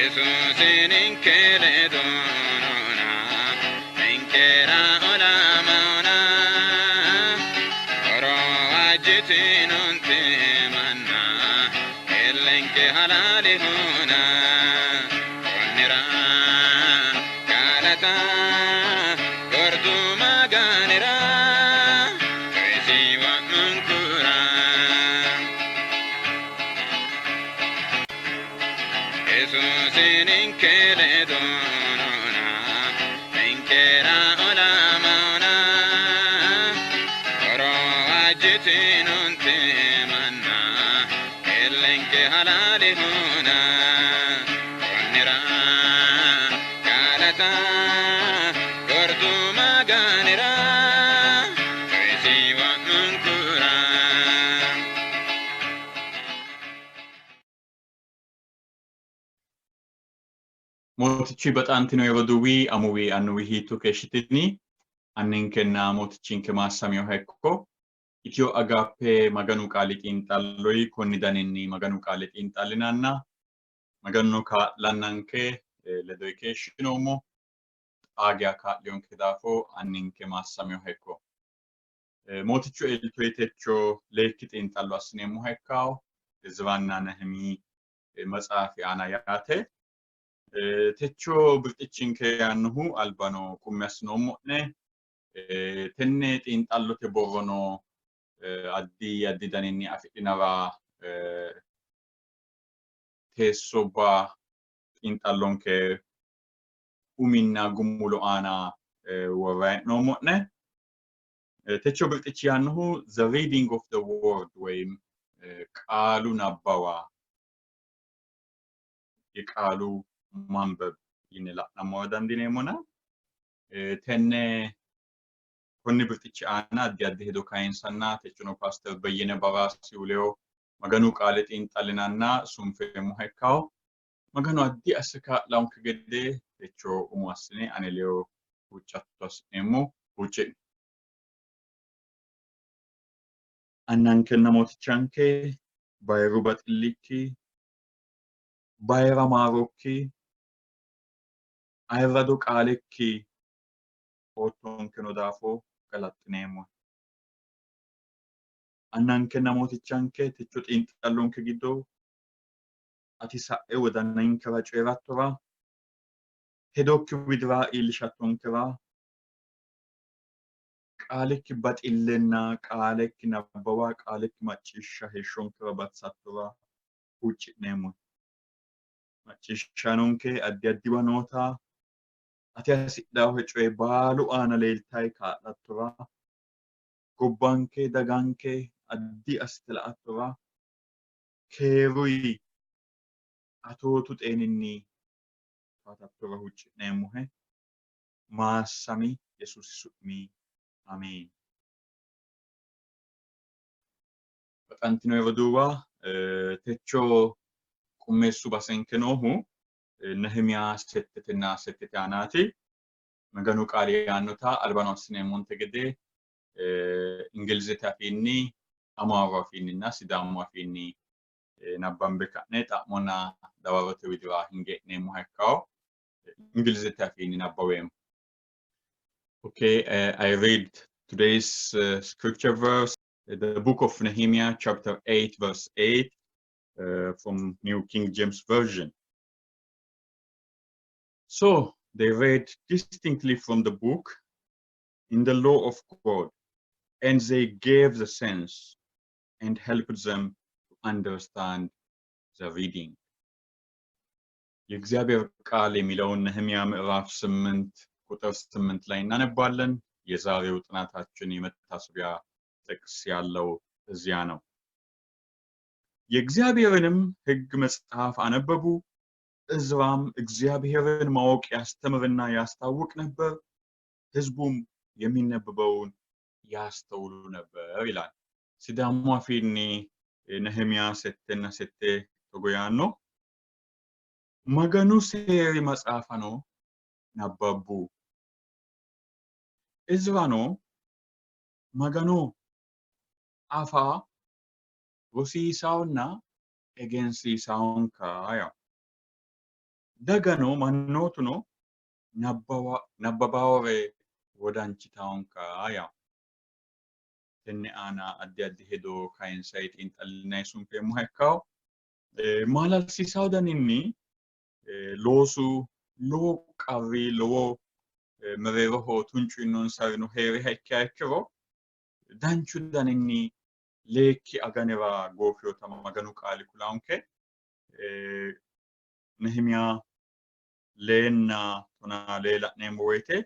Yesuusi ninke ledo noona, ninkera olamannona. Horo waajjitinoonte manna, illenke halaalehona. Konnira galata gordu Maganira, coyisi wo'munkura. Yesuusi ninke ledo noona, ninkera olamannona. Horo waajjitinoonte manna, illenke halaalehona. Konnira galata gordu Maganira, coyisi wo'munkura. Mootichi baxantino roduuwi amuwi annuwi hiitto keeshshitini? Anninkenna mootichinke maassaminoha ikko. Itiyo Agaappe Maganu qaali xiinxalloyi konni daninni Maganu qaale xiinxallinanna Maganu kaa'lannanke ledoyi keeshshinoommo. Xaa geya kaa'liyonke daafo anninke maassaminoha ikko. Mootichu eltoyi techo leekki xiinxallo assineemmoha ikkawo Izranna Nehemi maxaafi aana yaate. Techo birxichinke yaannohu albano qummi assinoommo'ne. Tenne xiinxallote borrono addi addi daninni afidhinara teessobba xiinxallonke uminna gumulo aana worra hee'noommo'ne. Techo birxichi yaannohu The Reading of the Word ወይም qaalu nabbawa የቃሉ ማንበብ yine la'nammora dandiineemmona tenne konni birxichi aana addi addi hedo kayinsanna techono paaster Beyyene Baraasihu ledo Maganu qaale xiinxallinanna sunfeemmoha ikkawo. Maganu addi asse kaa'lannonke gede techo umo assine ane ledo huuccatto assi'neemmo. Huucci'no. Annankenna mootichanke bayiru baxillikki, bayira maarokki, ayirrado qaalekki oottonkeno daafo galaxxineemmo. Annankenna mootichanke techo xiinxallonke giddo ati sa'e wodaninkera coyi'rattora, hedokki widira iillishattonkera, qaalekki baxillenna qaalekki nabbawa, qaalekki macciishsha heeshshonkera batisattora huucci'neemmo. Macciishshaanonke addi addiwa noota ati hasidhaohe coye baalu aana leeltayi kaa'lattora, gobbanke daganke addi assite la'attora, keeruyi atootu xeeninni towatattora huucci'neemmohe. Maassami Yesuusi su'mi ameen. Baxantino roduuwa, techo qummeessu basenke noohu Nehimiya settetenna settete aanaati. Maganu qaali yaannota albano assineemmonte gede Ingilizete afiinni, Amaaru afiinninna Sidaamu afiinni nabbambe ka'ne xa'monna dawarote widira hinge e'neemmoha ikkawo. Ingilizete afiinni nabbaweemmo. Okay, I read today's scripture verse, the book of Nehemiah, chapter 8, verse 8, from New King James Version. So they read distinctly from the book in the law of God, and they gave the sense and helped them to understand the reading. የእግዚአብሔር ቃል የሚለውን ነህምያ ምዕራፍ 8 ቁጥር 8 ላይ እናነባለን። የዛሬው ጥናታችን የመታሰቢያ ጥቅስ ያለው እዚያ ነው። የእግዚአብሔርንም ሕግ መጽሐፍ አነበቡ። እዝራም እግዚአብሔርን ማወቅ ያስተምርና ያስታውቅ ነበር፣ ሕዝቡም የሚነበበውን ያስተውሉ ነበር ይላል። Sidaamu afiinni Nehimiya settenna sette togo yaanno. Maganu seeri maxaafano nabbabbu. Izirano Magano afa rosiisaonna egensiisaonka yawo. Dagano mannootuno nabbabawore wodanchitawonka yawo. Tenne aana addi addi hedo kayinsayi xiinxallinanni sunfeemmoha ikkawo. Maalalsiisawo daninni loosu lowo qarri lowo mereeroho tuncu yiinonsarino heeriha ikkiha ikkiro danchu daninni leekki aganira goofiyota Maganu qaali kulaanke. Nehimiya 2:14 la'neemmo woyte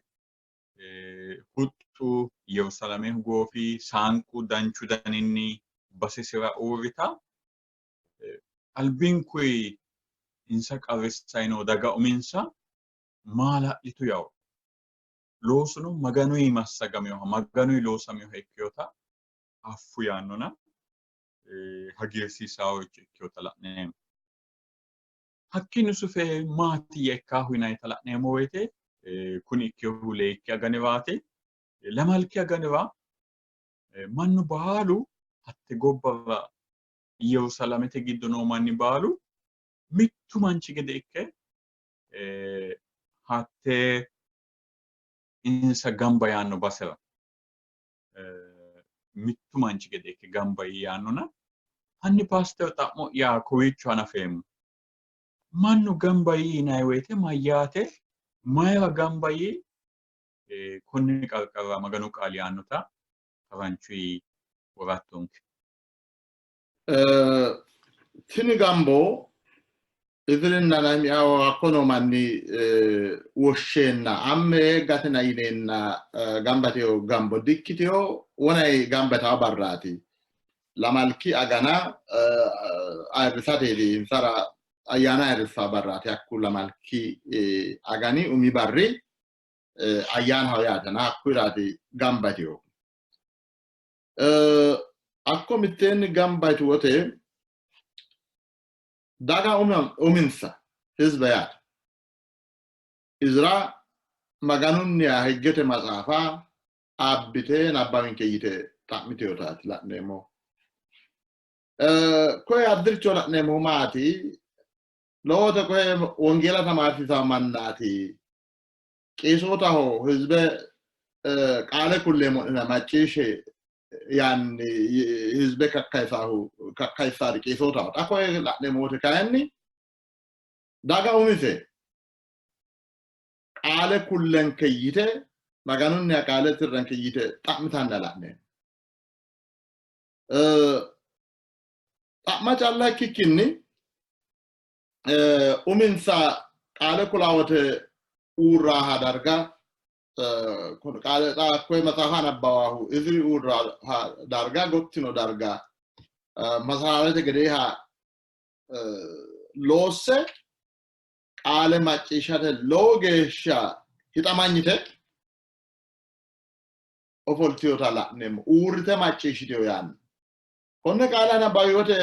huxxu Yerusaalamehu goofi saanqu danchu daninni basesira uurrita albinkuyi insa qarrissayi noo daga uminsa maala'litu yawo. Loosuno Maganuyi massagameyoha Maganuyi loosameyoha ikkeyota affu yaannona hagiirsiisaaworicho ikkeyota la'neemmo. Hakkiinni sufe maatiyya ikkaahu yinayita la'neemmo woyte kuni ikkeyohu leekki aganiraati. Lamalki aganira mannu baalu hatte gobbara Yerusaalamete giddo noo manni baalu mittu manchi gede ikke hatte insa gamba yaanno basera mittu manchi gede ikke gamba yaannona hanni paaster xa'mo'ya kowiicho hanafeemmo. Mannu gamba yii yinanni woyte mayyaate? Mayira gamba yii? Konni qarqara Maganu qaali yaannota haranchuyi worattonke. Tini gambo Izirinna Nehimiyaho hakko noo manni woshsheenna amme gatina yineenna gamba yiteyo gambo dikkiteyo, wonay gamba yitawo barraati. Lamalki agana ayirrisateeti, insara ayyaana ayirrissawo barraati. Hakku lamalki agani umi barri ayyaanaho yaatena hakkuyiraati gamba yiteyohu. Hakko mitteenni gamba yitu wote daga uminsa hizbe yaate. Izira Maganunniha higgete maxaafa abbite nabbawinke yite xa'miteyotaati la'neemmohu. Koye addircho la'neemmohu maati? Lowote koye wongeela tamaarsiisawo mannaati. Qeesootaho hizbe qaale kulleemmo'nena macciishshe yaanni hizbe kakkayisaahu kakkayissaari qeesootaho. Xa koye la'neemmo wote kayinni daga umise qaale kullenke yite Maganunniha qaale tirrenke yite xa'mitanna la'neemmo. Xa'ma calla ikkikkinni uminsa qaale kula wote uurraaha darga qaale xa koye maxaafa nabbawaahu Iziri uurraaha darga gottino darga masalaalete gedeeha loosse qaale macciishshate lowo geeshsha hixamanyite ofoltiyota la'neemmo. Uurrite macciishshiteyo yaanno. Konne qaale nabbawi wote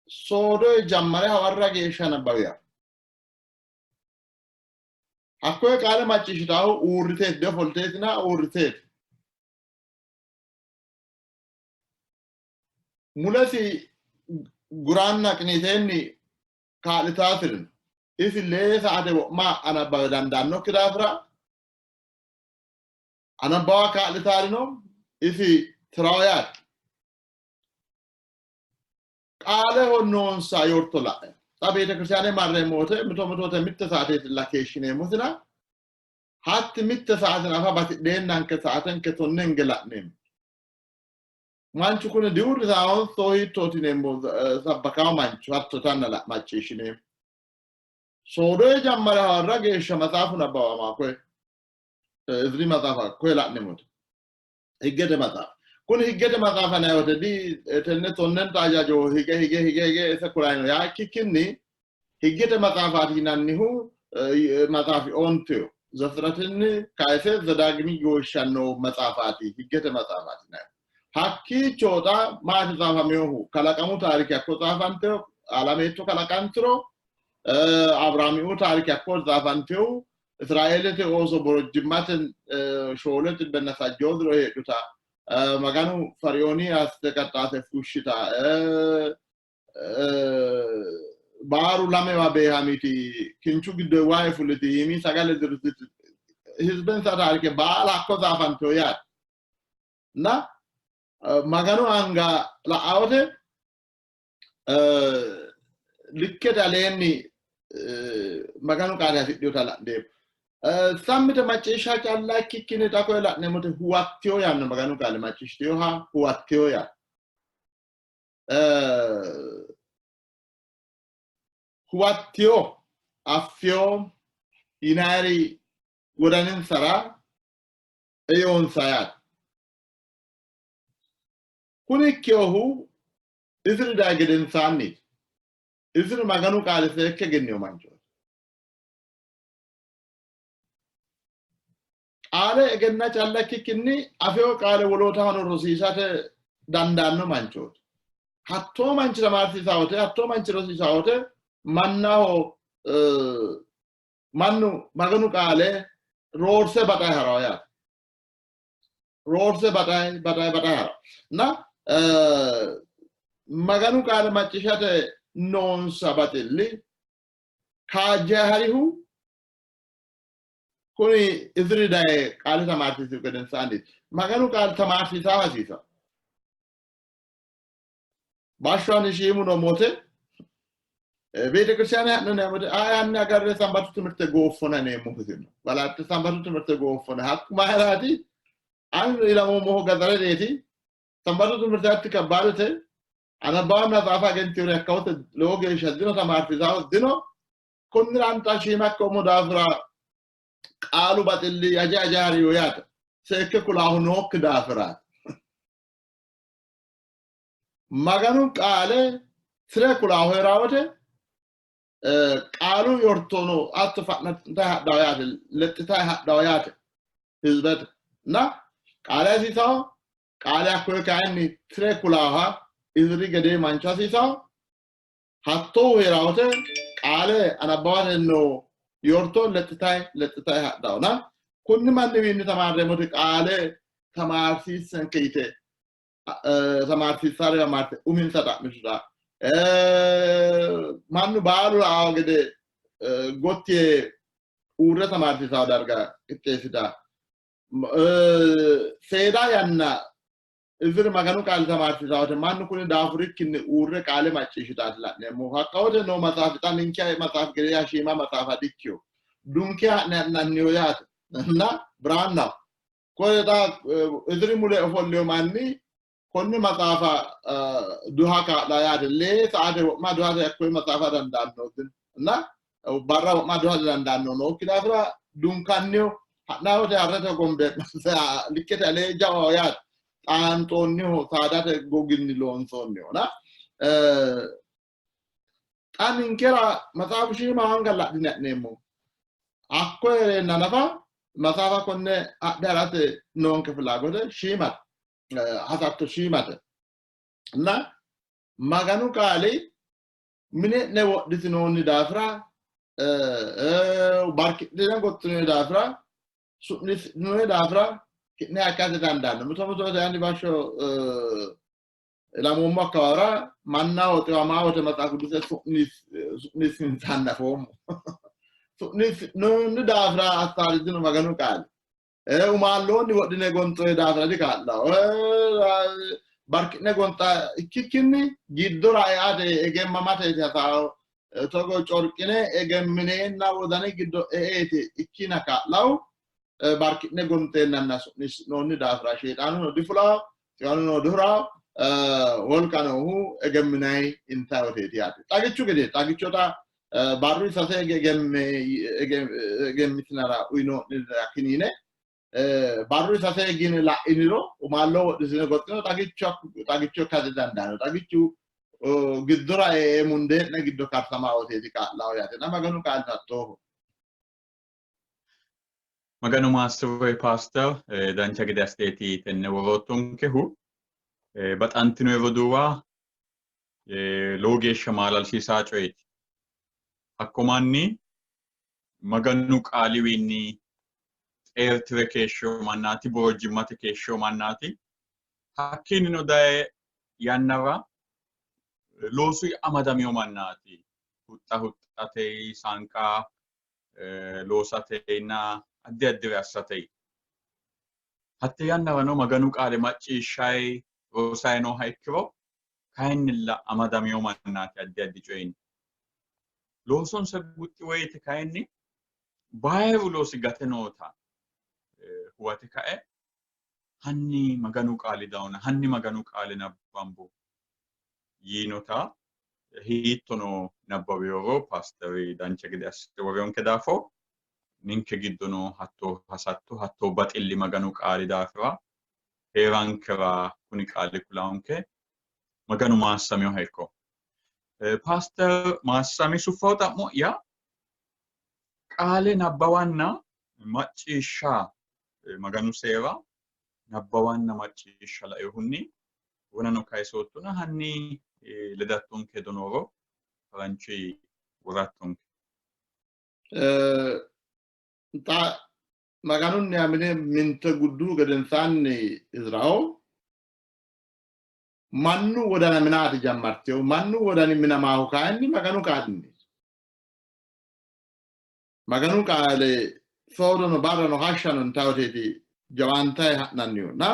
soodo jammare hawarra geeshsha nabbawiya. Hakkoye qaale macciishshitahu uurriteeti, diofolteetina uurriteeti. Mulesi guraanna qiniiteenni kaa'litaasirino. Isi lee saate wo'ma anabbawe dandaannokki daafira anabbawa kaa'litaarino isi tirawo yaate. Qaaleho noonsa yorto la'e. Xa beetekiristaane marreemmo wote mito mito wote mitte saateetilla keeshshineemmosina hatti mitte saate nafa batidheennanke saatenke tonne hinge la'neemmo. Manchu kuni diuurrisaawonso hiittooti yineemmo sabbakawo mancho hatto tanna macciishshineemmo. Soodoye jammare hawarra geeshsha maxaafu nabbawama koye Izri maxaafa koye la'neemmote. Higgete maxaafa. Kuni higgete maxaafa yinanni wote di tenne tonnenta hajajo hige hige hige hige ise kulayino yaa ikkikkinni higgete maxaafaati yinannihu maxaafi onteho. Zefixiratinni kayise Zedaagimi geeshsha noo maxaafaati higgete maxaafaati yinanni. Hakkiicho xa maati xaafaminohu? Kalaqamu taarike hakko xaafantino, alameetto kalaqantino, Abiraamiu taarike hakko xaafantino, Israeelete ooso borojjimmate shoole xibbenna sajjoo diro heedhuta, Maganu Feriooni asse qaxxaase fushshita, Baaru lamewa beehamiti, kinchu giddo wayi fuliti, iimi sagale dirtiti, hizbensa taarike baala hakko tsaafantino yaate. Na Maganu anga la'awote likkete aleenni Maganu qaale hasidhinota la'neemmo. Sammite macciishsha calla ikkikkinni xa koye la'neemmote huwattiyo yaanno Maganu qaale macciishshitinoha huwattiyo yaanno. Huwattiyo affiyo yinayiri wodaninsara eonsa yaate. Kuni ikkinohu Iziri dayi gedensaanniiti. Iziri Maganu qaale seekke egennino manchooti. Qaale egenna calla ikkikkinni afino qaale wolootahono rosiisate dandaanno manchooti. Hattoo manchi tamaarsiisaa wote, hattoo manchi rosiisaa wote mannaho mannu Maganu qaale roorse baxayi ha'rawo yaate. Roorse baxayi baxayi baxayi ha'rawo. Na Maganu qaale macciishshate noonsa baxilli kaajjayi harihu kuni Iziri daye qaale tamaarsiisihu gedensaanniiti. Maganu qaale tamaarsiisa hasiisa. Bashsho ani shiimu no moote beetekiristiyaane ha'ne neemmote ayi hanni agarre sambatu timirte gooffona neemmohu isino. Balaxxe sambatu timirte gooffona. Hakku mayiraati? Ani ilamoommohu gaxareteeti. Sambatu timirte hatti kabbaadete. Anabbawanna tsaafa egentiyori hakkawote lowo geeshsha dino tamaarsiisawo dino. Konnira ani xa shiima ikkoommo daafira qaalu baxilli aje aje hariyo yaate. Seekke kulaahu nookki daafiraati. Maganu qaale tire kulaahu heeraa wote qaalu yortono hatto fa'nantayi hadhawo yaate, lexxitayi hadhawo yaate hizibete. Na qaale hasiisawo, qaale hakkoye kayinni tire kulaaha Iziri gedee mancho hasiisawo. Hattoohu heeraa wote qaale anabbawate noo yorto lexxitayi lexxitayi hadhawo. Na kunni manniwiinni tamaarreemmoti qaale tamaarsiissenke yite tamaarsiissariwa marte uminsa xa'mituta mannu baalu la'awo gede gotti yee uurre tamaarsiisawo darga qixxeessita. Seeda yanna Iziri Maganu qaale tamaarsiisaa wote mannu kuni daafurikkinni uurre qaale macciishshitaati la'neemmohu. Hakka wote noo maxaafi xa ninke maxaafi gedeeha shiima maxaafa dikkino. Dunke ha'ne ha'nanniho yaate. Na biraannaho. Kore xa Iziri mule ofollino manni konne maxaafa duha kaa'la yaate. Lee saate wo'ma duhate hakkoye maxaafa dandaanno. Na barra wo'ma duha dandaanno nookki daafira dunkanniho. Ha'nanni wote harrete hogombe likkete alee jawaho yaate. Xaanxoonniho saadate goginni loonsoonniho. Na xa ninkera maxaafu shiima anga la'ne ha'neemmo. Hakko hee'reenna nafa maxaafa konne adhe harate noonke filaagote shiimate, hasatto shiimate. Na Maganu qaali mine'ne wodhitinoonni daafira, barkidhine goxxinoonni daafira, su'niissinoonni daafira ki'ne akkate dandaanno. Mito mito wote bashsho ilamoommo akkawaawera mannaho xiwamaa wote Maxaafu Qiduse su'niissinsanna afoommo. Su'niissinoonni daafira assaari dino Maganu qaali. Umaalloonni wodhine gonxoyi daafira dikaa'lawo. Barki'ne gonxa ikkikkinni giddora eate egemmamateeti hasaawo. Togo corqine egemmineenna wodani giddo e'eeti ikkina kaa'lawu. Barki'ne gonxeennanna su'niissinoonni daafira sheexaanuno difulawo, xiwanuno dihurawo, wolqa noohu egemminayi intayi woteeti yaate. Xagichu gede xagicho xa barru sase egemmitinara uyinoonni kiniine barru sase gine la'iniro umaallo wodhisine goxxino xagicho xagicho ikkate dandaanno. Xagichu giddora e'e mundee'ne giddo karsama woteeti kaa'lawo yaate. Na Maganu qaali hattooho. Maganu maassi'roe paaster, dancha gede assiteeti tenne woroottonkehu. Baxantino roduuwa, lowo geeshsha maalalsiisaa coyeeti. Hakko manni Maganu qaaliwiinni xeerti're keeshshino mannaati, borojjimmate keeshshino mannaati. Hakkiinnino daye yannara loosu amadamino mannaati. Huxxa huxxate, saanqa loosatenna addi addire assate. Hatte yannarano Maganu qaale macciishshayi rosayi nooha ikkiro kayinnilla amadamino mannaati addi addi coyinni. Loosonsa guxxi woyite kayinni bayiru loosi gate noota huwate kae hanni Maganu qaali dawona, hanni Maganu qaale nabbambo yiinota hiittono nabbawiyoro paasteri dancha gede assite woriyonke daafo ninke giddono hattoo hasatto hattoo baxilli Maganu qaali daafira heerankera kuni qaali kulaonke. Maganu maassaminoha ikko. Paaster Maassami suffawo xa'mo'ya qaale nabbawanna macciishsha Maganu seera nabbawanna macciishsha lainohunni wonano kayisoottona hanni ledattonke hedo nooro haranchi worattonke. Xa Maganunniha mine minte gudduhu gedensaanni Iziraho mannu wodana minaati jammartino. Mannu wodani minamaahu kayinni Maganu qaalinni. Maganu qaale soodono barrano hashshano intayoteeti jawaantayi ha'nannihuna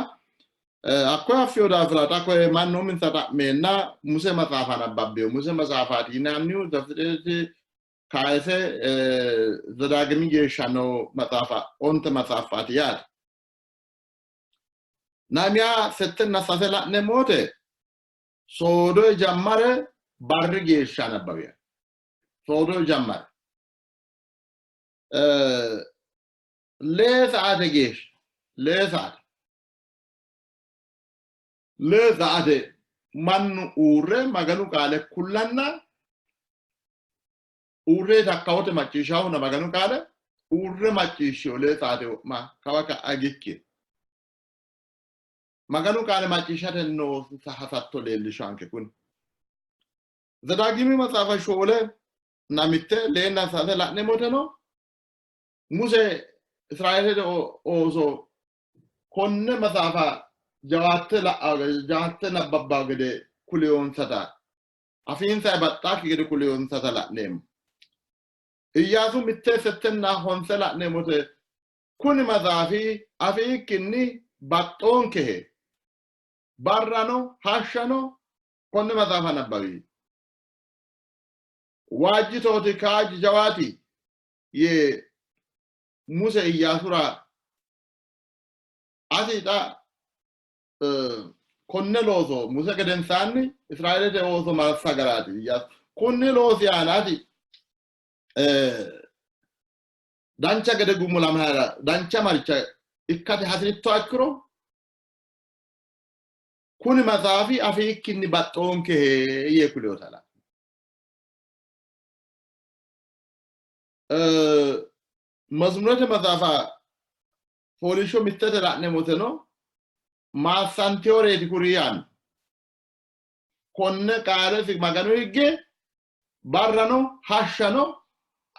hakkoye affino daafira xa koye mannu uminsa xa'meenna Muse maxaafa nabbabbino. Muse maxaafaati yinannihu Zafixireti kayise Zedaagimi geeshsha noo maxaafa onte maxaafaati yaate. Nahimiya 6 na 3 la'neemmo wote soodoyi jammare barri geeshsha nabbawiya. Soodoyi jammare 2 saate geeshsha, 2 saate, 2 saate mannu uurre Maganu qaale kullanna uurre takkawote macciishshahuna Maganu qaale uurre macciishshiyo 2 saate wo'ma kawa ka'a gikki. Maganu qaale macciishshate noonsa hasatto leellishanke kuni. Zedaagimi maxaafa 4 na 1 2 na 3 la'neemmoteno Muse Israeelete ooso konne maxaafa jawaatte la'a jawaatte nabbabbawo gede kuliyonsata afiinsa baxxaakki gede kuliyonsata la'neemmo. Iyyaasu 1 6 na 9 la'neemmote kuni maxaafi afiikkinni baxxoonkehe barrano hashshano konne maxaafa nabbawi. Waajjitooti kaajji jawaati yee Muse Iyyaasura ati xa konne looso Muse gedensaanni Israeelete ooso massagaraati Iyyaasu. Kunni loosi aana ati dancha gede gumulamahera dancha maricha ikkate hasi'rittoha ikkiro kuni maxaafi afiikkinni baxxoonkehe yee kuliyoota la'no. Mazmurete maxaafa fooliishsho 1 la'neemmoteno maassanteyoreeti kuri yaanno. Konne qaalesi Maganu higge barrano hashshano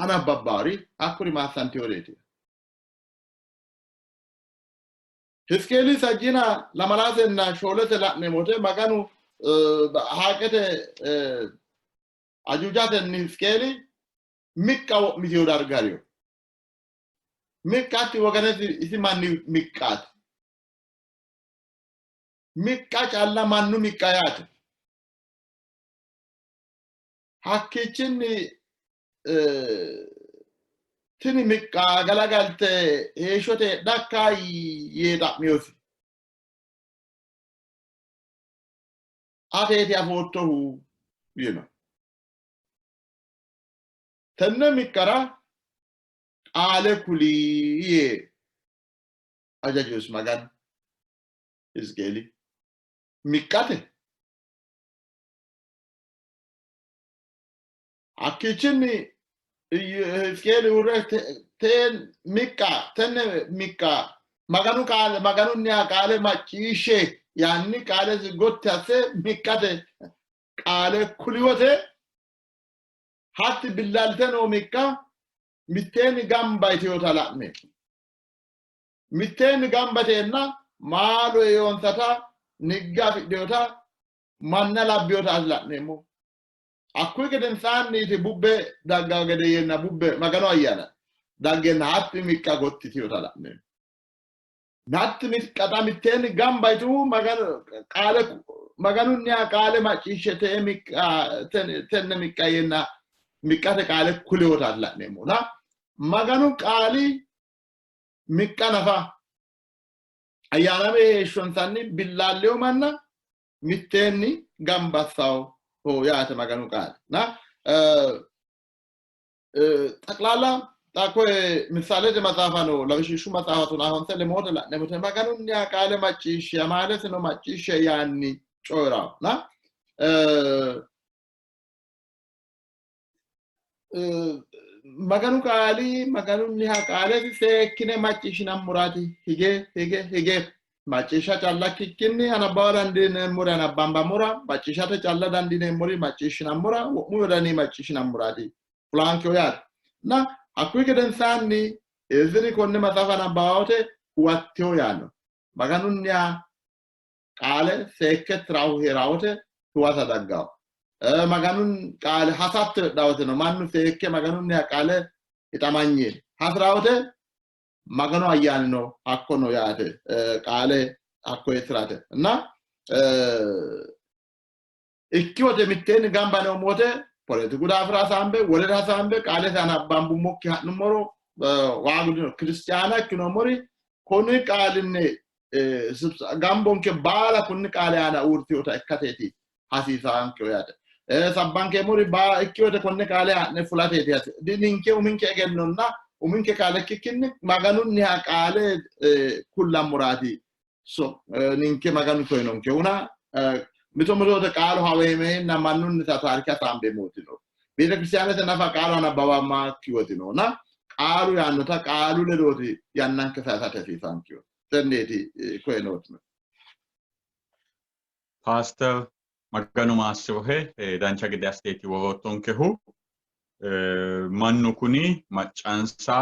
anabbabbaari hakkuri maassanteyoreeti. Hizqeeli sajjina 24 la'neemmote Maganu haaqete ajuujatenni Hizqeeli miqqa wo'mitiyo darga hariyo. Miqqatti woganesi isi manni miqqaati. Miqqa calla mannu miqqa yaate. Hakkiichinni tini miqqa galagalte heeshshote heedhakka yee xa'miyosi. Ateeti afoottohu yiino. Tenne miqqara qaale kuli yee hajajosi Maganu Hizqeeli. Miqqate hakkiichinni Hizqeeli uurre miqqa tenne miqqa Maganu qaale Maganunniha qaale macciishshe yaanni qaalesi gotti asse miqqate qaale kuli wote hatti billaalte noo miqqa mitteenni gamba yiteyota la'ne mitteenni gamba yiteenna maalu eeyonsata nigga afidheyota manna labbiyota ati la'neemmo. Hakkuyi gedensaanniiti bubbe daggawo gede yeenna bubbe Maganu ayyaana daggenna hatti miqqa gottitiota la'neemmo. Hatti miqqa xa mitteenni gamba yituhu Maganu qaale Maganunniha qaale macciishshe tee miqqa tenne miqqa yeenna miqqate qaale kuliyotaati la'neemmona Maganu qaali miqqa nafa ayyaaname heeshshonsanni billaalleyo manna mitteenni gamba assawo yaate Maganu qaali. Na xaqlaala xa koye misaalete maxaafano lawishshu maxaafa tonaa honse lemoote la'neemmote Maganunniha qaale macciishshe amaalesino macciishshe yaanni coyi'rawo. Na Maganu qaali Maganunniha qaalesi seekkine macciishshinammoraati hige hige hige macciishsha calla ikkikkinni anabbawa dandiineemmori anabbambammora macciishshate calla dandiineemmori macciishshinammora wo'mu wodani macciishshinammoraati fulaankeho yaate. Na hakkuyi gedensaanni Iziri konne maxaafa nabbawa huwatteho yaanno. Maganunniha qaale seekke tirahu hee'rawote huwata daggawo. Maganun qaale hasatto heedhawote no mannu seekke Maganunniha qaale hixamanye hasi'rawote Maganu ayyaani no hakko no yaate qaale hakko tirate እና ikki wote mitteenni gamba neemmo wote poletiku daafira hasaambe wolere hasaambe qaale anabbanbummokki ha'nummoro waagu dino. Kiristiyaana ikkinoommori konni qaalinni gambonke baala kunni qaali aana uurtinota ikkateeti hasiisaankeho yaate. Sabbankeemmori ikki wote konne qaale haa'ne fulateeti ninke uminke egennonna uminke qaale ikkikkinni Maganunniha qaale kullammoraati so ninke Maganu soyinonkehuna mito mito qaalu haweemeenna mannunnita taarike hasaambeemmoti no. Beetekiristiyaanete nafa qaalu anabbawammakki woti noona qaalu yaannota qaalu ledooti yannanke sayisate hasiisaankeho. Tenneeti koye nooti. Paaster Maganu maassirohe dancha gede assiteeti woroottonkehu. Mannu kuni maccansa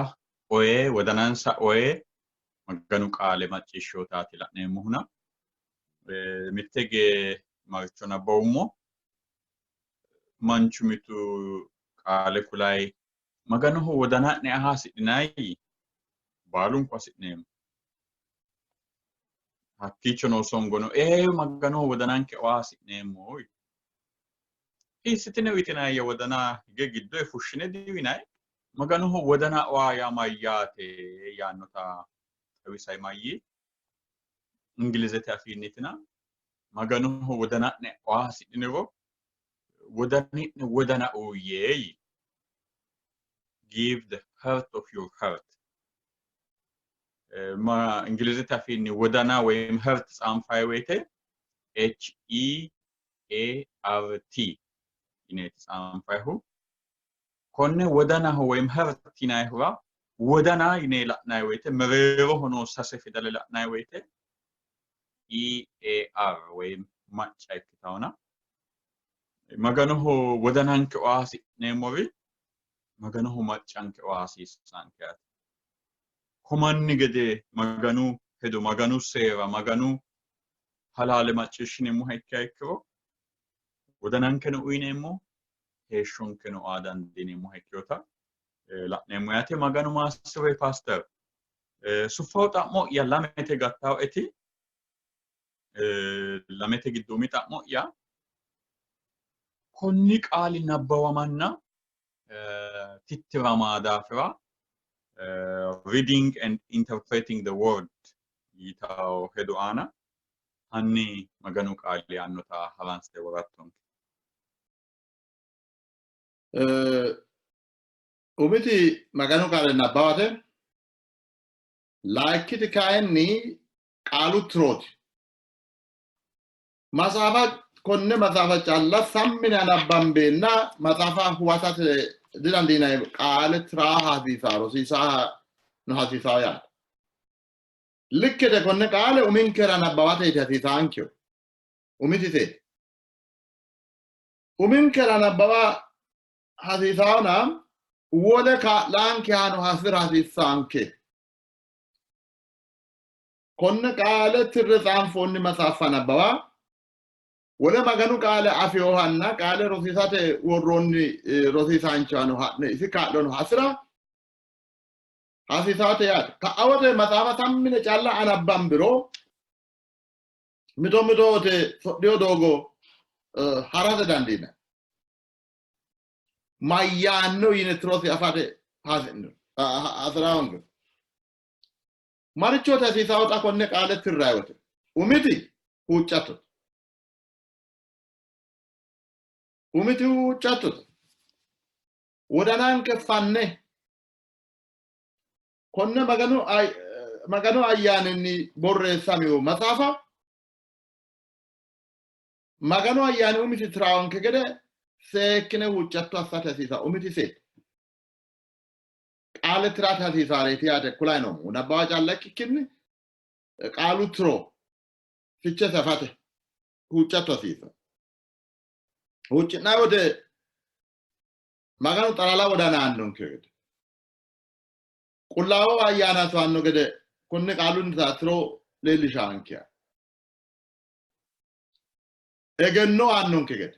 oye wodanansa oye Maganu qaale macciishshootaati la'neemmohuna. Mitte gee maricho nabbawummo manchu mitu qaale kulayi Maganoho wodana'ne aha hasidhinayi? Baalunku hasi'neemmo. Hakkiicho noo songono ee Maganoho wodananke oa hasi'neemmo. Hiissitine uyitinayya wodana hige giddo fushshine diuyinayi? Maganoho wodana oa yaa mayyaate yaannota xawisay mayyi? Ingilizete afiinniitina Maganoho wodana'ne oa hasidhiniro wodani'ne wodana uuyye yii. Give the heart of your heart. Ma Ingilizete afiinni wodana woyim heart tsaanfayi woyite H E A R T yineeti tsaanfayihu. Konne wodanaho woyim heart yinayihura wodana yine la'nayi woyite mereeroho noo sase fidale la'nayi woyite E A R woyim macca ikkitawona Maganoho wodananke oa hasi'neemmori Maganoho maccanke oa hasiissanke yaate. Komanni gede Maganu hedo, Maganu seera, Maganu halaale macciishshineemmoha ikkiha ikkiro wodanankeno uyineemmo, heeshshonkeno aa dandiineemmoha ikkinota la'neemmo yaate. Maganu maassirohe paaster. Suffawo xa'mo'ya lamete gattaoeti lamete giddo umi xa'mo'ya konni qaali nabbawamanna tittirama daafira reading and interpreting the word yitawo hedo aana hanni Maganu qaali yaannota haransite worattonke. Umiti Maganu qaale nabbawate, layikkiti kayinni qaalu tirooti. Maxaafa konne maxaafa calla sammine anabbambeenna maxaafa huwatate didandiinanni qaale tiraa hasiisaa rosiisaa no hasiisaa yaate. Likkete konne qaale uminkera nabbawateeti hasiisaankehu. Umitite. Uminkera nabbawa hasiisaona wole kaa'laankehano hasira hasiissaanke. Konne qaale tirre tsaanfoonni maxaaffa nabbawa Wole Maganu qaale afinohanna qaale rosiisate worroonni rosiisaanchohano ha'ne isi kaa'lono hasi'ra hasiisaate yaate. Ka'a wote maxaafa sammine calla anabbambiro mito mito wote sodhiyo doogo harate dandiinanni. Mayyaanno yine tirosi afate hasi'no hasi'ra hoongiro. Marichooti hasiisawo xa konne qaale tirrayi wote? Umiti huuccattote. Umiti huuccattote. Wodananke fanne konne Maganu Maganu ayyaaninni borreessamino maxaafa Maganu ayyaani umisi tiraawonke gede seekkine huuccatto assate hasiisa umiti seeti. Qaale tirate hasiisaareeti yaate kulayi noommo. Nabbawa calla ikkikkinni qaalu tiro fiche safate huuccatto hasiisa. Huucci'nanni wote Maganu xalala wodana aannonke gede, Qullaawa Ayyaana soyanno gede konne qaalunnita tiro leellishaanke, egenno aannonke gede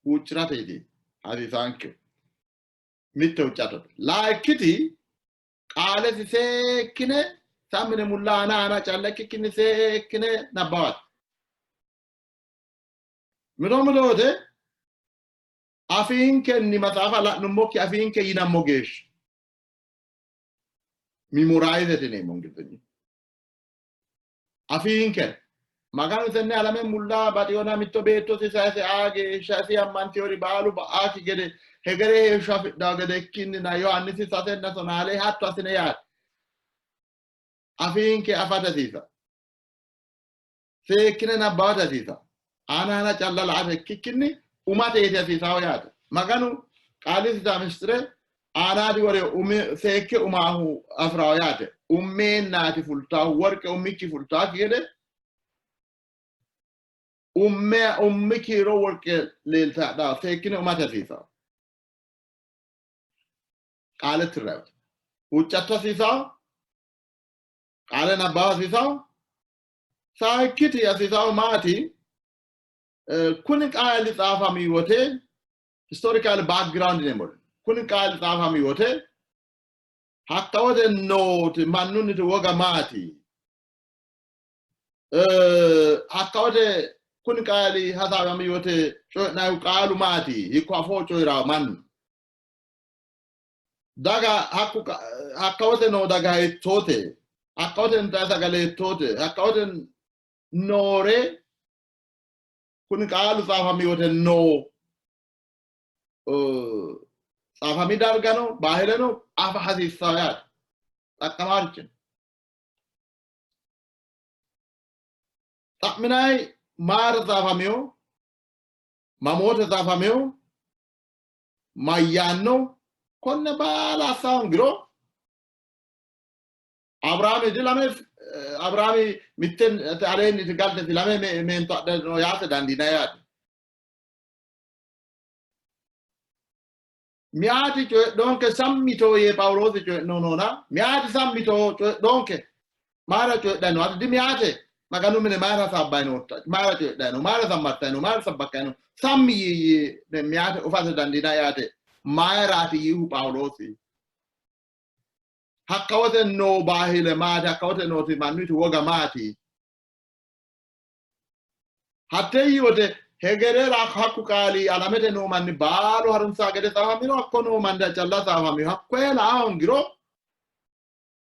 huucci'rateeti hasiisaanke. Mitte huuccattote. Layikkiti qaalesi seekkine sammine mulla aana aana calla ikkikkinni seekkine nabbawate. Mito mito wote afiinkenni maxaafa la'nummokki afiinke yinammo geeshsha memorayizete yineemmo Ingilizenyu. Afiinke Maganu tenne alame mulla baxiyona mitto beettosi sayise aa geeshsha isi ammantiyori baalu ba'aaki gede hegere heeshsho afidhawo gede ikkinnina Yohaannisi sasenna tonaale hatto assine yaate. Afiinke afate hasiisa. Seekkine nabbawate hasiisa. Aana aana calla la''ate ikkikkinni umateeti hasiisawo yaate. Maganu qaalisita mistire aanaadi wore umi seekke umaahu afirawo yaate. Ummeennaati fultaahu worqe ummikki fultaakki gede umme ummi kiiro worqe leeltaadha seekkine umate hasiisawo. Qaale tirrayote. Huuccatto hasiisawo. Qaale nabbawa hasiisawo. Sayikkiti hasiisawo maati? Kuni qaali xaafami wote historical background yineemmori kuni qaali xaafami wote hakka wote nooti mannunniti woga maati? Hakka wote kuni qaali hasaawami wote coyi'nayihu qaalu maati? Hiikko afoo coyi'rawo mannu? Daga hakku hakka wote noo daga hiittoote? Hakka wote intanni sagale hiittoote? Hakka wote noore kuni qaalu xaafami wote noo xaafami dargano baahileno afa hasiissawo yaate. Xaqqamaarichino. Xa'minayi mayira xaafamiyo? Mamoote xaafamiyo? Mayyaanno? Konne baala assa hoongiro Abiraami dilame Abiraami mitte aleenni galtesi lame meento adhe no yaate dandiinanni yaate. Miyaati coyidhoonke sammito yee Phaawuloosi coyi'no noona miyaati sammito coyidhoonke mayira coyidhanni no? Ati dimiyaate Maganu mine mayira hasaabbanni nootta? Mayira coyidhanni no? Mayira zammartanni no? Mayira sabbakkanni no? Sammi yii yee miyaate ufate dandiinanni yaate. Mayiraati yiihu Phaawuloosi? Hakka wote noo baahile maati? Hakka wote nooti mannuti woga maati? Hatte yii wote hegerera hakku qaali alamete noo manni baalu harunsaa gede xaafamino, hakko noo manni calla xaafamino. Hakkoye la'a hoongiro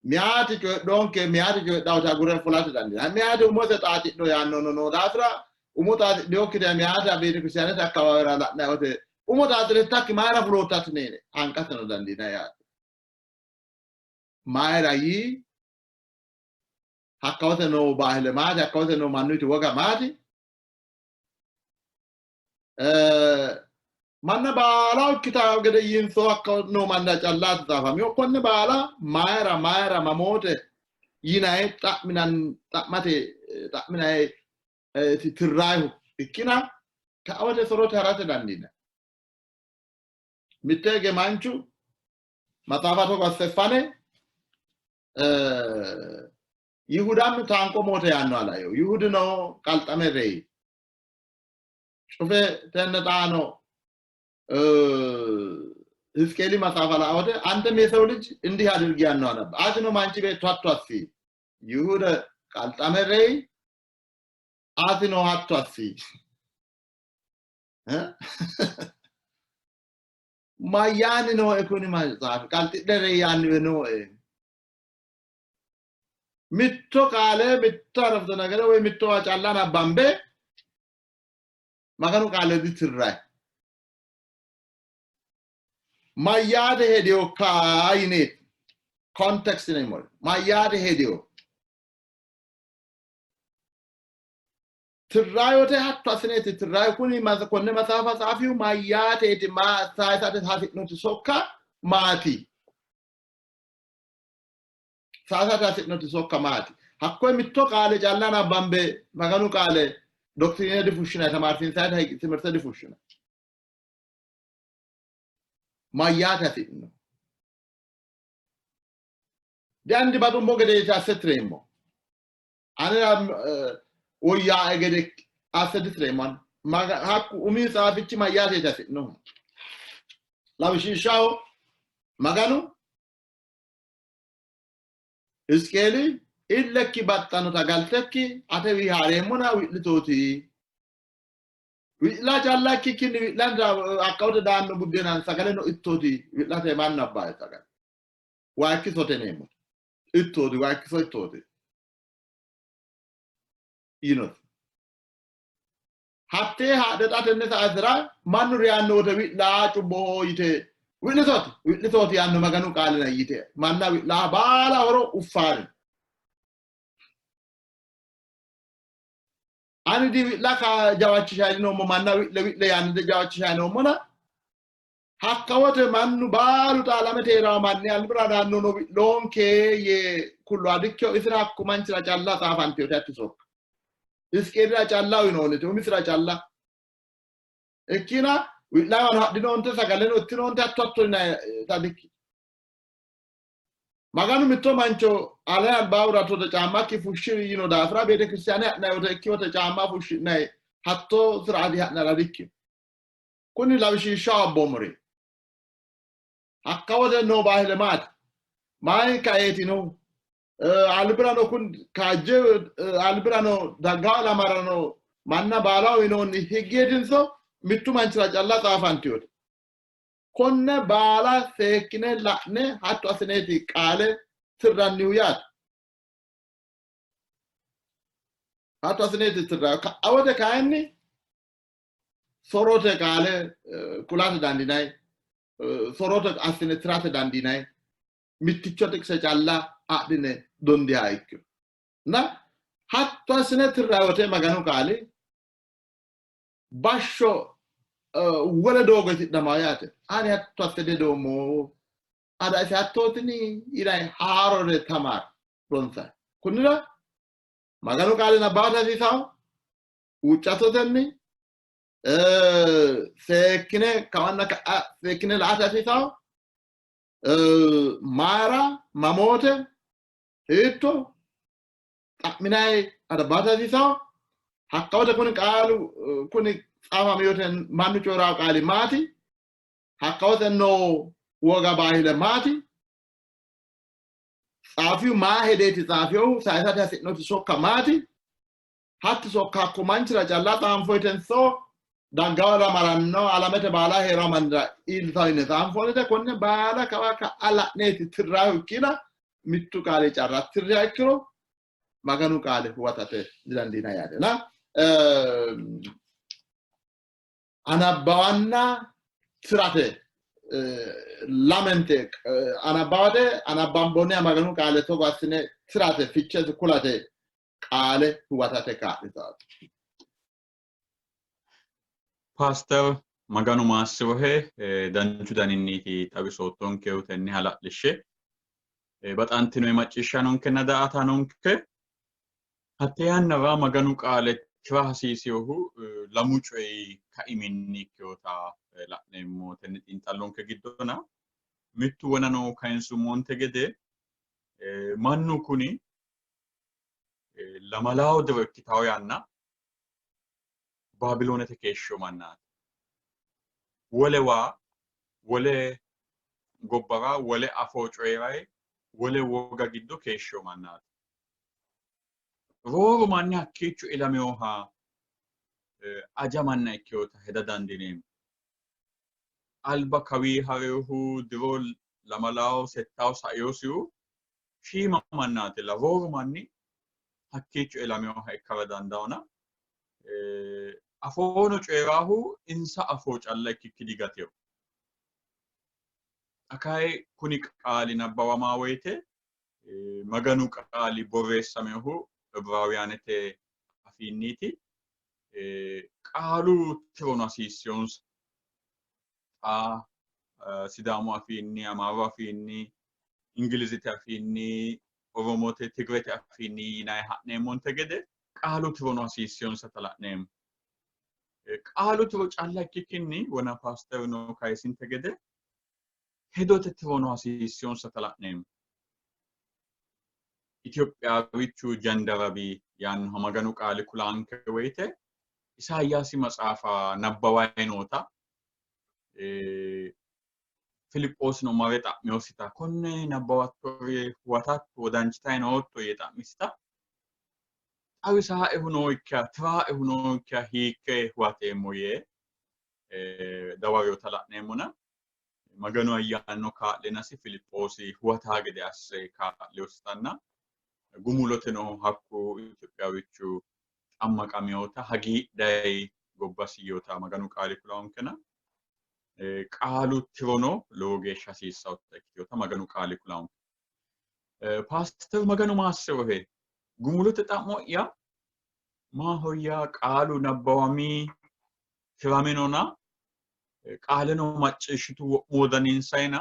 miyaati coyidhoonke, miyaati coyidhawote agure fulate dandiinanni. Miyaati umose xaaxidho yaannono noo daafira umo xaaxidhinokkite miyaata beetekiristiyaanete akkawaawera la'nanni wote umo xaaxirettakki mayira fuloottati yine hanqateno dandiinanni yaate. Mayira yii hakka wote noo baahile maati, hakka wote noo mannuti woga maati? Manna baala ikkita gede yiinso hakka noo manna callaati xaafamino. Konne baala mayira mayira mamoote yinayi xa'minan xa'mate xa'minayi tirraayihu ikkina kaote sorote harate dandiinanni. Mitte hige manchu maxaafa togo asse fane. Yihudam taanqo ሞተ yaanno alayo Yihudino qalxame reyi cufe tenne xaano ሕዝቅኤል መጽሐፍ አላወደ አንተም የሰው ልጅ እንዲህ አድርግ ያነው ነበር አትኖ ማንቺ ቤት አቷሲ ይሁደ qalxame reyi atino hatto assi mayyaanni nooe kuni maxaafi qalxidhe reyi yaanniwe nooe mitto qaale mitto arafto nagare ወይ mitto calla nabbambe Maganu qaale ditirrayi mayyaate hedewo kaa yineeti context yineemmori mayyaate hedewo tirraayote hatto assineeti tirraayo kuni konne maxaafa tsaafihu mayyaateeti maa sayisate hasi'noti sokka maati sayisate hasi'noti sokka maati hakkoye mitto qaale calla nabbambe Maganu qaale doctrine difushshinanni tamaarsiinsayita timirte difushshinanni mayyaate hasi'no diandi baxummo gedeeti asse tireemmo anera woyyaae gede asse ditireemmo hakku umi tsaafichi mayyaateeti hasi'nohu lawishshaho Maganu Hizqeeli illekki baxxannota galtekki atewi haareemmona wi'litooti. Wi'la calla ikkikkinni wi'lanta akkawate daanno buddeenan sagaleno ittooti wi'late mannu abbaaye sagale. Waayikkisote yineemmo. Ittooti waayikkiso ittooti yinosi. Hattee haadhe xa tenne saatera mannu reyanno wote wi'la cubboho yite wi'litooti wi'litooti yaanno Maganu qaalina yite manna wi'la baala horo uffaari. Ani di wi'la ka jawachishayi noommo manna wi'le wi'le yaanni di jawachishayi noommona hakka wote mannu baalu xaalamete hee'rawo manni albira daanno no wi'loonke yee kullo adikkio isira hakku manchira calla xaafantinote hatti sokka. Hizqeelira calla uyinoonnite umisira calla. Ikkina wi'lawano hadhinoonte sagaleno ittinoonte hatto hatto yinannita dikkino. Maganu mitto mancho ale albaa urattote caammakki fushshiri yino daafira beetekiristiyaane ha'nanni wote ikki wote caamma fushshi'nanni hatto siraati ha'nara dikkino. Kuni lawishshaho abboommori. Hakka wote noo baahile maati? Mayi kaeetino? Albirano kun kaajje albirano daggaa ilamarano manna baalaho yinoonni higgeetinso mittu manchira calla xaafantinote. Konne baala seekkine la'ne hatto assineeti qaale tirrannihu yaate. Hatto assineeti tirrannihu. Ka'a wote kayinni sorote qaale kulate dandiinanni, sorote assine tirate dandiinanni. Mitticho xiqise calla adhine dondiha ikkiro. Na hatto assine tirranni wote Maganu qaali bashsho wole doogo itidhama yaate. Ani hatto asse dihedoommo. Ada ise hattootini yinanni haarore tamaar ronsanni. Kunnira Maganu qaali nabbawate hasiisawo huuccattotenni seekkine kawanna ka'a seekkine la''ate hasiisawo mayira mamoote hiitto xa'minayi adabbaate hasiisawo hakka wote kuni qaalu kuni xaafamiyote mannu coyi'rawo qaali maati hakka wote noo woga baahile maati xaafiyu maa hedeeti xaafiyohu sayisate hasi'noti sokka maati hatti sokka hakko manchira calla xaanfoyitenso daggawara maranno alamete baala hee'rawo mannira iillitawo yine xaanfoonnite konne baala kawa ka'a la'neeti tirraahu ikkina mittu qaali carra tirriha ikkiro Maganu qaale huwatate didandiinanni yaate. Na anabbawanna tirate lamente anabbawate anabbamboonniha Maganu qaale togo assine tirate fichesi kulate qaale huwatate kaa'litanno. Paaster Maganu maassirohe danchu daninniiti xawisoottonkehu tenne hala'lishshe. Baxantinoe macciishshaanonkenna daa''ataanonke hatte yannara Maganu qaale tira hasiisinohu lamu coyi kaiminni ikkinota la'neemmo tenne xiinxallonke giddona. Mittu wonano kayinsummonte gede mannu kuni lamalawo diro ikkitawo yanna Baabiloonete keeshshino mannaati. Wolewa wole gobbara wole afoo coyi'rayi wole woga giddo keeshshino mannaati. Rooru manni hakkiicho ilaminoha aja manna ikkinota heda dandiineemmo. Alba kawii ha'rinohu diro lamalawo settawo sainosihu shiima mannaatilla. Rooru manni hakkiicho ilaminoha ikkara dandaannona afoono coyi'raahu insa afoo calla ikkikki digatino. Xa kayi kuni qaali nabbawamaa woyite Maganu qaali borreessaminohu Ibiraawuyaanete afiinniiti. Qaalu tirono hasiissinonsa. Xa Sidaamu afiinni, Amaaru afiinni, Ingilizete afiinni, Oromote, Tigirete afiinni yinanni ha'neemmonte gede qaalu tirono hasiissinonsata la'neemmo. Qaalu tiro calla ikkikkinni wona paasterino kayisinte gede hedote tirono hasiissinonsata la'neemmo. Itiyophiyawichu jandarabi yaannoha Maganu qaali kulaanke woyite Isayaasi maxaafa nabbawayi noota Filiphoosino mare xa'minosita konne nabbawattori huwatatto wodanchitayi nootto yee xa'misita xawisaaehu nookkiha tiraaehu nookkiha hiikke huwateemmo yee dawarinota la'neemmona Maganu ayyaanino kaa'linasi Filiphoosi huwataa gede asse kaa'linositanna gumuloteno hakku Itiyophiyawichu xammaqaminota hagiidhayi gobbasi yiinota Maganu qaali kulaankena qaalu tirono lowo geeshsha hasiissannota ikkitinota Maganu qaali kulaanke. Paaster Maganu maassirohe gumulote xa'mo'ya maahoyya qaalu nabbawami tiraminona qaaleno macciishshitu wo'mu wodaninsayina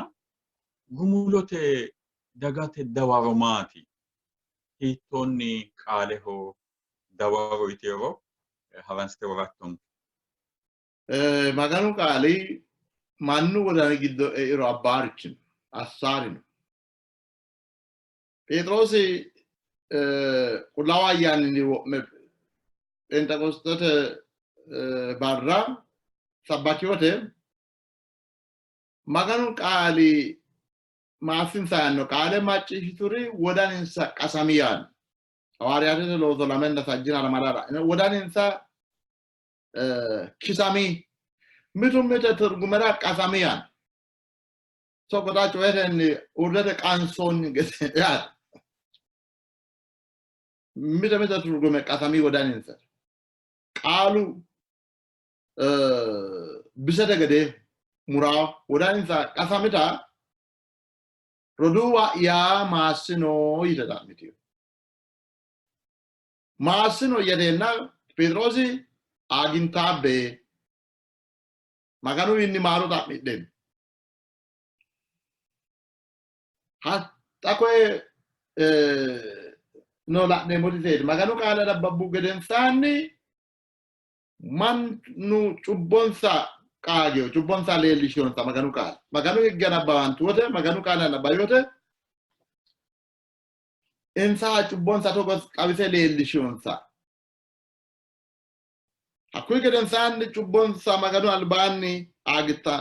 gumulote dagate dawaro maati? Hiittoonni qaaleho dawaro yitiro haransite worattonke. Maganu qaali mannu wodani giddo eiro abbaarichino assaarino. Pheexiroosi Qullaawu Ayyaaninni wo'me Phenxeqosxete barra sabbaki wote Maganu qaali maassinsa yaanno qaale macciishshituri wodaninsa qasami yaanno. Hawaariyaatete looso lamenna sajjina lamalara wodaninsa kisami mitu mite turgumera qasami yaanno. Soqoxa coyetenni urdete qansoonni gede yaate. Mite mite turgume qasami wodaninsa. Qaalu bisete gede muraawo wodaninsa qasamita roduuwa'ya maassino yite xa'mitino. Maassino yeteenna Pheexiroosi aagintaabbe Maganuwiinni maaro xa'midhe. Xa koye no la'neemmoti teeti Maganu qaale nabbabbu gedensaanni mannu cubbonsa qaagino, cubbonsa leellishinonsa Maganu qaale. Maganu higge nabbawantu wote, Maganu qaale nabbawi wote insa cubbonsa togo xawise leellishinonsa. Hakkuyi gedensaanni cubbonsa Maganu albaanni aagitta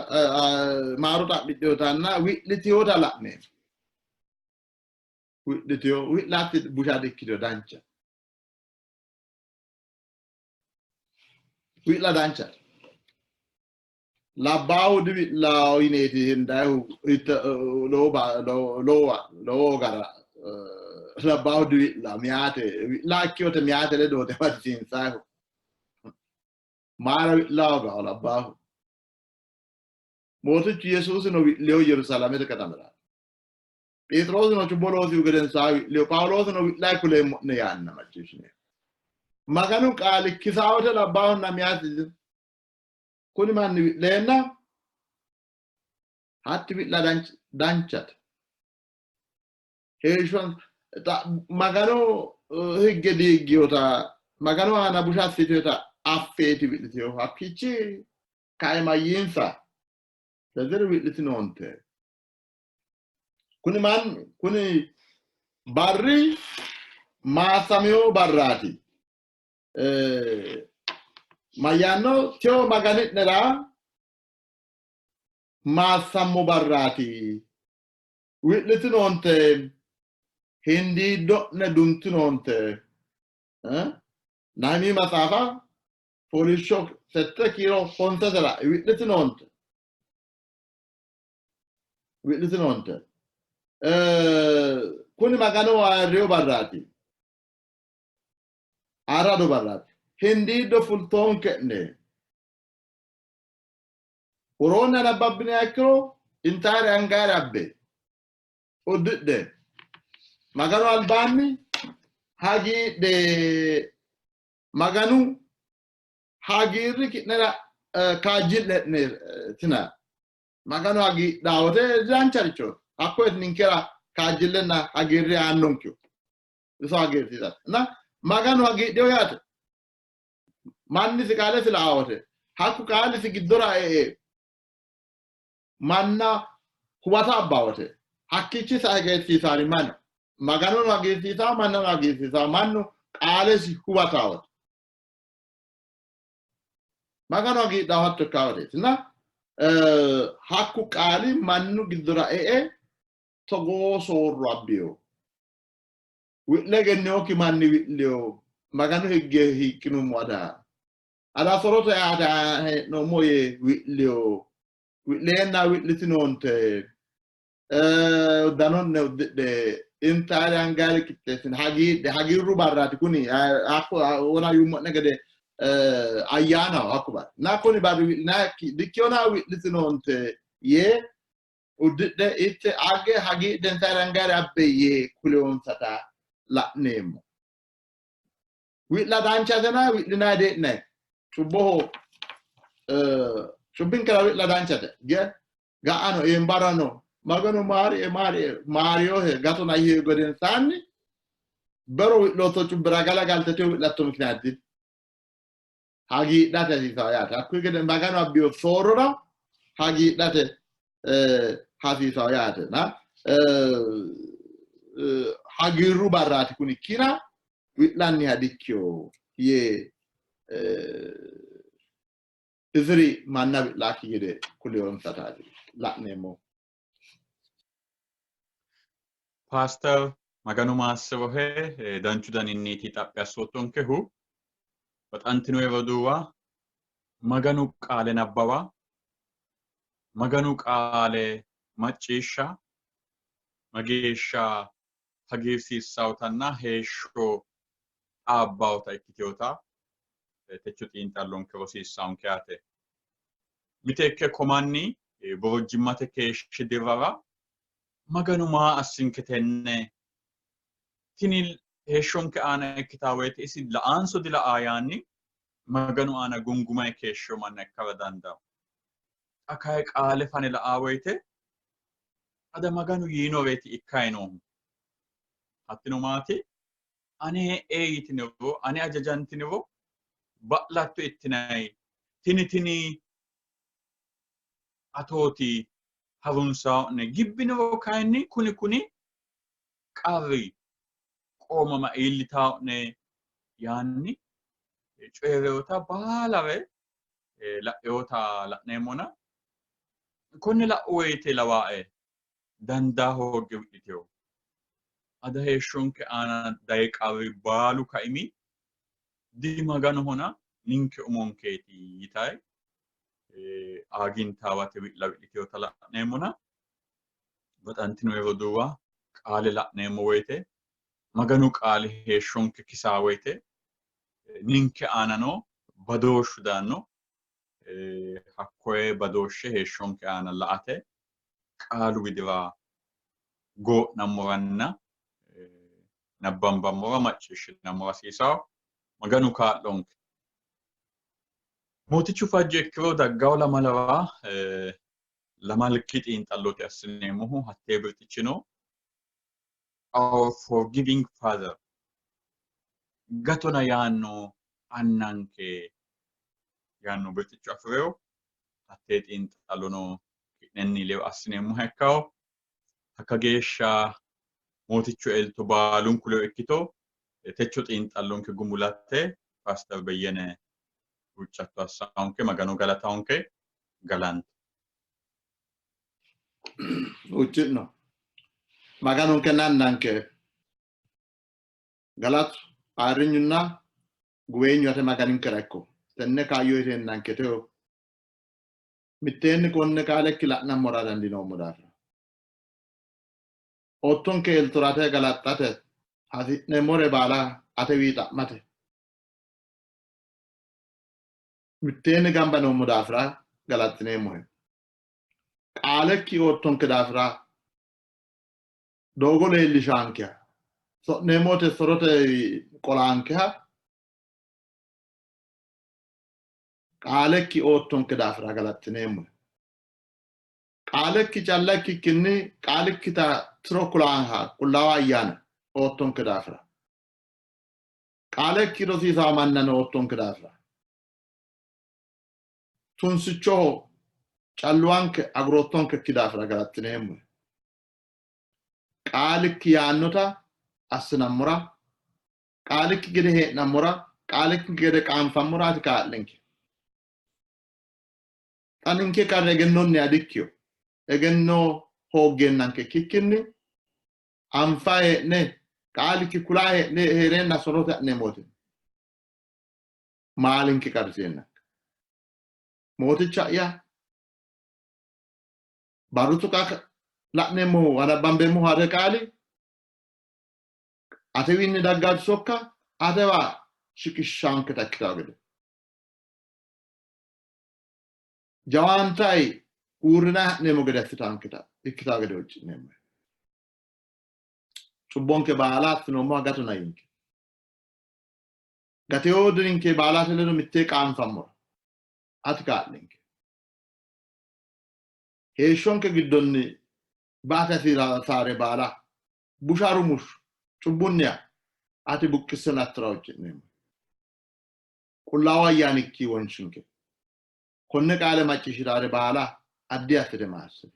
maaro xa'midhinotanna wi'litinota la'neemmo. Wi'litino, wi'latti busha dikkitino, dancha. Wi'la dancha. Labbaahu diwi'lawo yineeti hendayihu lowo gara labbaahu diwi'la miyaate wi'la ikkiyote miyaate ledoote amadisiinsayihu. Maara wi'lawo gawo labbaahu. Mootichu Yesuusino wi'liyo Yerusaalamete katamira. Pheexiroosino cubbo loosihu gedensaa wi'liyo. Phaawuloosino wi'layi kuleemmo'ne yaanna macciishshine. Maganu qaali kisawote labbaahunna miyaate kuni manni wi'leenna hatti wi'la danchate. Heeshsho Maganu higge diigginota Maganu aana busha assitinota affeeti wi'litinohu. Hakkiichi kae mayyiinsa? Tezeri wi'litinoonte. Kuni manni kuni barri Maassamino barraati. Mayyaanno teyo Magani'nera maassammo barraati. Wi'litinoonte, hindiiddo'ne duntinoonte. Nahimi maxaafa fooliishsho sette kiiro honsetera wi'litinoonte. Wi'litinoonte. Kuni Maganu ayirriyo barraati. Ayirrado barraati. Hindiiddo fultoonke'ne. Woroonni anabbabbiniha ikkiro intaare angaare abbe. Uddidhe. Maganu albaanni hagiidhe. Maganu hagiirri ki'nera kaajjille'ne tina. Maganu hagiidhaa wote dancharichooti. Hakkoyeti ninkera kaajjillenna hagiirre aannonkehu. Iso hagiirsiisate. Na Maganu hagiidheho yaate. Mannisi qaalesi la'a wote hakku qaalisi giddora e'e manna huwata abba wote hakkiichi sae hagiirsiisaari mannu Maganono hagiirsiisaa mannano hagiirsiisaa mannu qaalesi huwata wote. Maganu hagiidhaho hatto ikkaa woteeti. Na hakku qaali mannu giddora e'e togoo soorro abbiyo. Wi'le egennewokki manni wi'liyo. Maganu higge hiiqqinummo ada. Ada sorote aate hee'noommo yee wi'liyo. Wi'leenna wi'litinoonte. Uddano'ne uddidhe intaare angaare qixxeessine hagiidhe hagiirru barraati kuni hakko wona yuummo'ne gede ayyaanaho hakku barri na kuni barri wi'linayikki dikkiyona wi'litinoonte yee uddidhe itte agge hagiidhe intaare angaare abbe yee kuleonsata la'neemmo. Wi'la danchatena wi'linay dee'nay cubboho cubbinkera wi'la danchate ge ga'ano eembarano Maganu maarie maarie maariyohe gatona yiihe gedensaanni bero wi'lootto cubbira galagalte teyo wi'latto mikiniyaati dino. Hagiidhate hasiisawo yaate. Hakkuyi gede Maganu abbiyo soorrora hagiidhate hasiisawo yaate. Na hagiirru barraati kuni ikkina wi'lanniha dikkiyo yee Iziri manna wi'laakki gede kuliyonsataati la'neemmo. Paaster Maganu maassirohe danchu daninniiti xaphi assoottonkehu. Baxantinoe roduuwa, Maganu qaale nabbawa, Maganu qaale macciishsha mageeshsha hagiirsiissawotanna heeshsho xaabbawota ikkitinota techo xiinxallonke rosiissaonke yaate. Miteekke komanni borojjimmate keeshshi dirrara Maganu maa assinke tenne tini heeshshonke aana ikkitaa woyte isi la'anso dila'aa yaanni Maganu aana gungumayi keeshshiyo manna ikkara dandaanno. Xa kayi qaale fane la'aa woyte ada Maganu yiinoreeti ikkayi noohu. Hattino maati? Ane ee yitiniro, ane ajajantiniro ba'latto ittinanni. Tini tini atooti harunsaa'ne gibbiniro kayinni kuni kuni qarri qoomama iillitaa'ne yaanni coyi'rinota baalare la'inota la'neemmona konne la'u woyite lawaae dandaa hoogge wi'litino. Ada heeshshonke aana dayi qarri baalu kaimi di Maganohona ninke umonkeeti yitayi aagintaawate wi'la wi'litinota la'neemmona baxantino roduuwa qaale la'neemmo woyite Maganu qaali heeshshonke kisaa woyite ninke aanano badooshshu daanno hakkoye badooshshe heeshshonke aana la''ate qaalu widira goo'nammoranna nabbambammora macciishshinammora hasiisawo. Maganu kaa'lonke. Mootichu fajjo ikkiro daggawo lamalara lamalki xiinxallooti assineemmohu hattee birxichino Our Forgiving Father gatona yaanno annanke yaanno birxicho afi'reyo hattee xiinxallono ki'nenni ledo assineemmoha ikkawo. Hakka geeshsha Mootichu elto baalunku ledo ikkito. Techo xiinxallonke gumulatte Paaster Beyyene huuccatto assaonke Magano galataonke galanto. Huucci'no. Maganonke nannanke galatu ayirrinyunna guweenyu ate Maganinkera ikko. Tenne kaayyo uyiteennanke teyo mitteenni konne qaalekki la'nammora dandiinoommo daafira. Oottonke eltora ate galaxxate hasi'neemmore baala atewii xa'mate mitteenni gamba noommo daafira galaxxineemmohe. Qaalekki oottonke daafira doogo leellishaankeha so'neemmote sorote qolaankeha qaalekki oottonke daafira galaxxineemmohe. Qaalekki calla ikkikkinni qaalikkita tiro kulaanha qullaawa ayyaana oottonke daafira. Qaalekki rosiisaa mannano oottonke daafira. Tunsichoho calluwanke aguroottonkekki daafira galaxxineemmohe. Qaalikki yaannota assinammora, qaalikki gede hee'nammora, qaalikki gede qaanfammora ati kaa'linke. Xa ninke qarri egennonniha dikkino. Egenno hooggeennanke ikkikkinni anfa hee'ne qaalikki kula hee'ne hee'reenna sorote ha'neemmote. Maalinke qarriseenna. Mooticha'ya barru tuqa la'neemmohu anabbambeemmohu ate qaali atewiinni daggaati sokka atewa shiqishshaanketa ikkitawo gede. Jawaantayi uurrinayi ha'neemmo gede assitaanketa ikkitawo gede huucci'neemmo. Cubbonke baala assinoommoha gatona yiinke. Gatewo dirinke baalate ledo mittee qaanfammora ati kaa'linke. Heeshshonke giddonni baate hasiisaare baala busha rumushshu cubbunniha ati buqqisse attora huucci'neemmo. Qullaawu ayyaanikki wonshinke. Konne qaale macciishshitaare baala addi assite maassiri.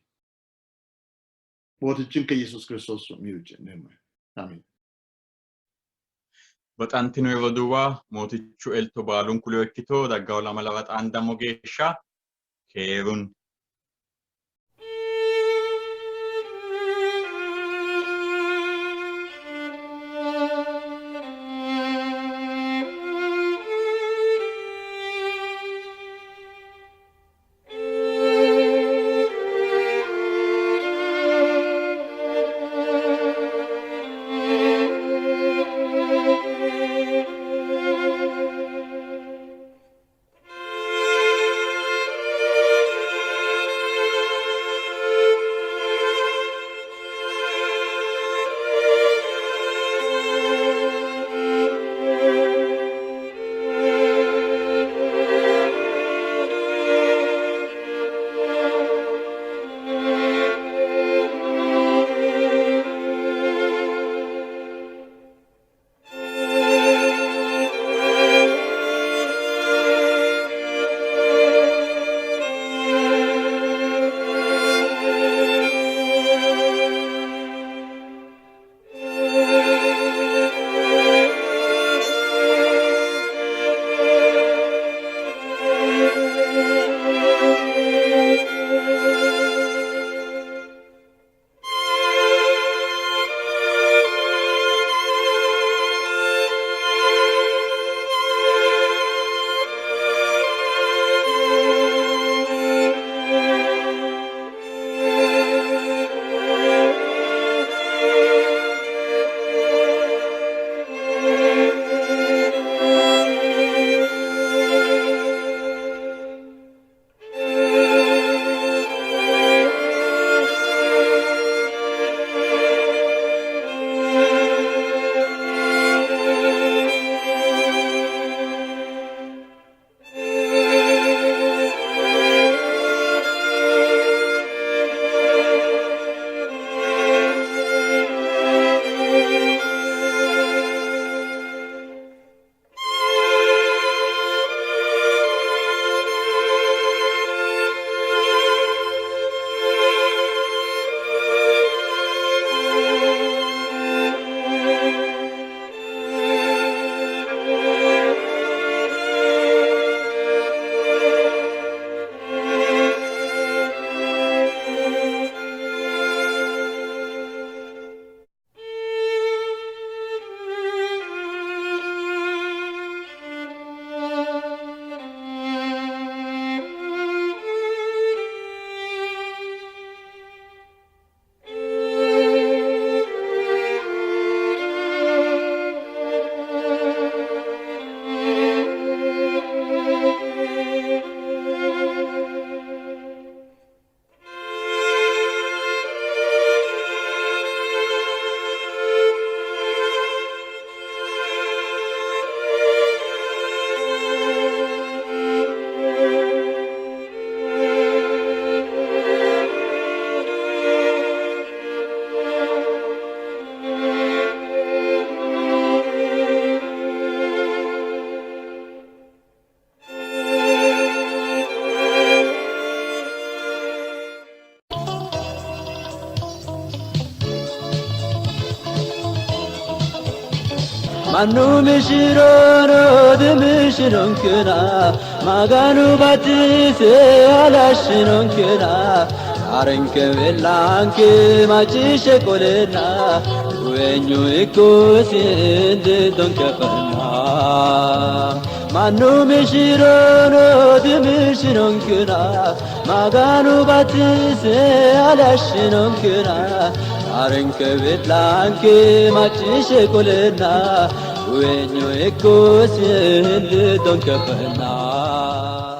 Mootichinke Yesuus Kiristoos su'mi huucci'neemmo. Amiin. Baxantino roduuwa Mootichu elto baalunku ledo ikkito daggawo lamalara xaandammo geeshsha keerunni. Mannu mishirono dimishironkena Maganu batise halashshinonkena Arenke belanke macciishshe qolena Guweenyu ikkosi indidonke ferna Mannu mishirono dimishironkena Maganu batise halashshinonkena Arenke belanke macciishshe qolena Guweenyu ikkosi indidonke ferna.